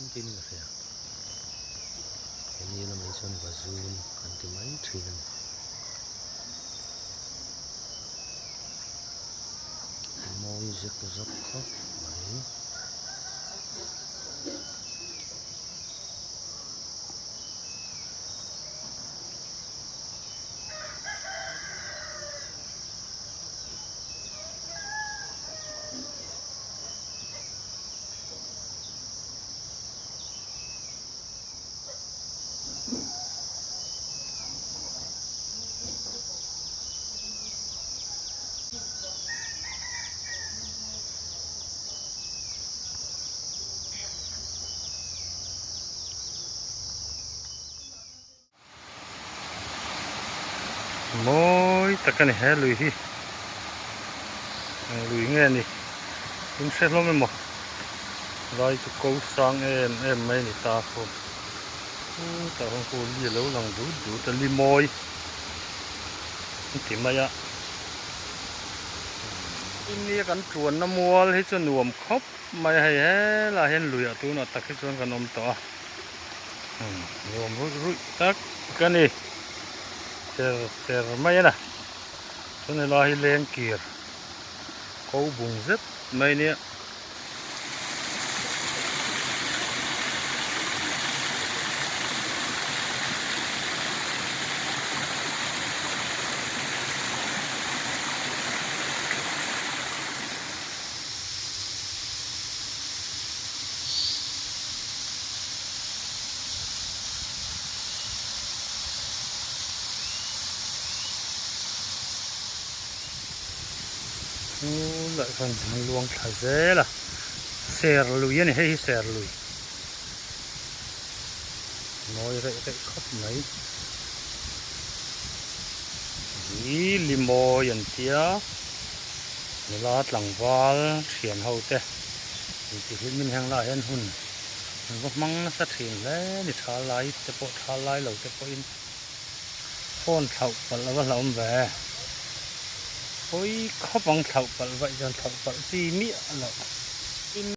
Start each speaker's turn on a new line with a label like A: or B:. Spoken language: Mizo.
A: an tiin ka hria. Keini lamah hi chuan vazun kan ti mai thin a ni. A mawi zek zawk khawp mai. Mawi tak a ni he lui hi eng lui nge ni in hre hlawm emaw lai chu ko sang em em mai a ni ta khaw chutah khawn khu li a lo lang dut dut a li mawi an ti mai a nia kan tuanna mual hi chu nuam khawp mai a hei helaiah hian luiah tunah tak hi chuan kan awm tawh a. Nuam ruih ruih tak a ni cher cher mai a na chuan helai hi leng kir ko bung zet mai ania. Lah khan an luang thla zel a ser lui a ni hei hi ser lui mawi reuh reuh khawp mai hi limawi an tia nula tlangval thian ho te. Intihhlimmin heng lah hian hun an va hmang nasa thin hle ni tha lai te pawh tha lai lo te pawhin phone thlauh palh a va hlauhawm ve pawi khawp ang thlauh palh vaih chuan thlauh palh chi miah loh.